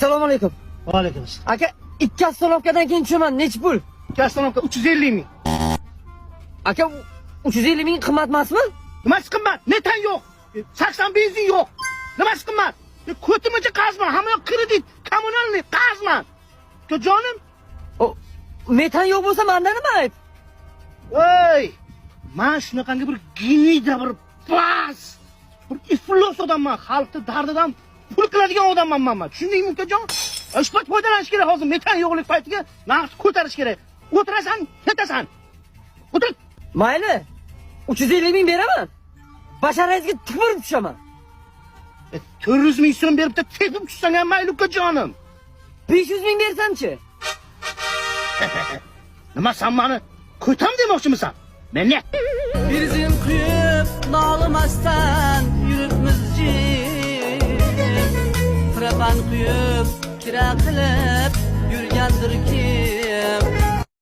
Assalomu alaykum. Va alaykum assalom. Aka, ikki остановка dan keyin tushaman. Nechi pul? Ikki остановка 350 ming. Aka, 350 ming qimmat emasmi? Nimasi qimmat? Metan yo'q. 80 benzin yo'q. Nimasi qimmat? Ko'timgacha qarzman, hamma yoq kredit, коммунальный qarzman. Jonim, O, metan yo'q bo'lsa, manda nima ayb? Ey, man shunaqangi bir гнида, bir past, bir iflos odamman, xalqni dardidan pul qiladigan odamman man. Tushundingmi, ukajon? Shu payt foydalanish kerak hozir metan yo'qlik paytiga narxni ko'tarish kerak. O'tirasan, ketasan. O'tir. Mayli. 350 ming beraman. Basharangizga tupurib tushaman. 400 ming so'm berib tepib tushsang ham mayli, ukajonim. 500 ming bersamchi? Nima, san mani ko'tam demoqchimisan? Men ne? Benzin quyib nolimasdan yuribmiz jim. Propan quyib, kira qilib yurgandir kim.